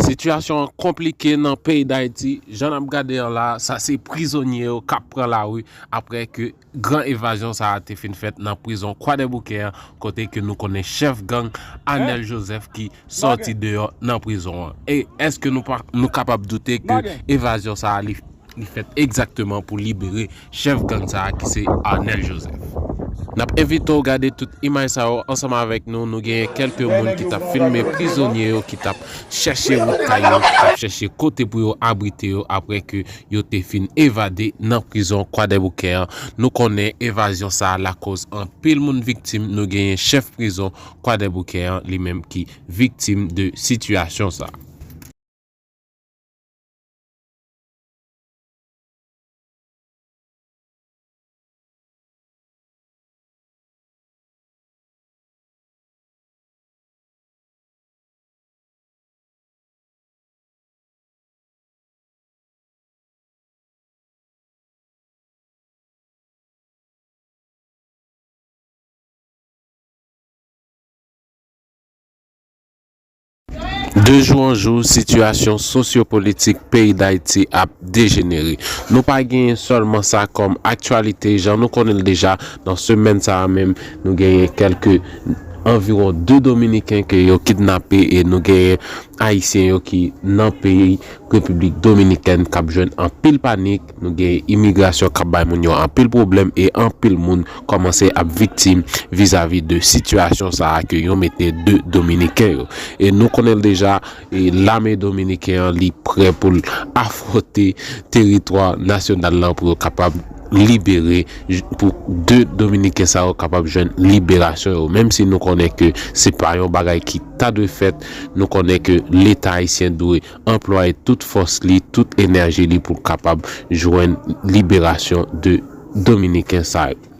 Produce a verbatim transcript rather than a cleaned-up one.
Sitiyasyon an konplike nan peyi Dayiti. Jan n ap gade an la, sa se prizonye yo k ap pran lari apre ke gran evazyon sa a te fin fèt nan prizon Kwadèboukè an, kote ke nou konnen chèf gang Anèl Joseph ki sòti deyò nan prizon an. E èske nou pa, nou kapab doute ke evazyon sa a li, li fèt egzakteman pou libere chèf gang sa a ki se Anèl Joseph? N ap envite w gade tout imaj sa yo ansanm avèk nou. Nou genyen kèlke moun ki t ap filme prizonye yo ki t ap chèche wout kay yo, ki t ap chèche kote pou yo abrite yo apre ke yo te fin evade nan prizon Kwadèboukè an. Nou konnen evazyon sa a lakòz anpil moun viktim. Nou genyen chèf prizon Kwadèboukè an li menm ki viktim de sitiyasyon sa a. De jou an jou, sitiyasyon sosyopolitik peyi Dayiti ap dejenere. Nou pa genyen sèlman sa kòm aktyalite, jan nou konnen l deja, nan semèn sa a menm, nou genyen kèlke, anviwon de Dominiken ke yo kidnape e nou genyen Ayisyen yo ki nan peyi Repiblik Dominikèn k ap jwenn anpil panik. Nou gen imigrasyon k ap bay moun yo anpil pwoblèm e anpil moun kòmanse ap viktim vizavi de sitiyasyon sa a ke yo mete de Dominiken yo. E nou konnen l deja, e lame dominiken an li prè pou l afwonte teritwa nasyonal lan pou yo kapab libere, pou de Dominiken sa yo kapab jwenn liberasyon yo. Menm si nou konnen ke se pa yon bagay ki ta dwe fèt, nou konnen ke Leta ayisyen dwe anplwaye tout fòs li, tout enèji li pou l kapab jwenn liberasyon de Dominiken sa yo.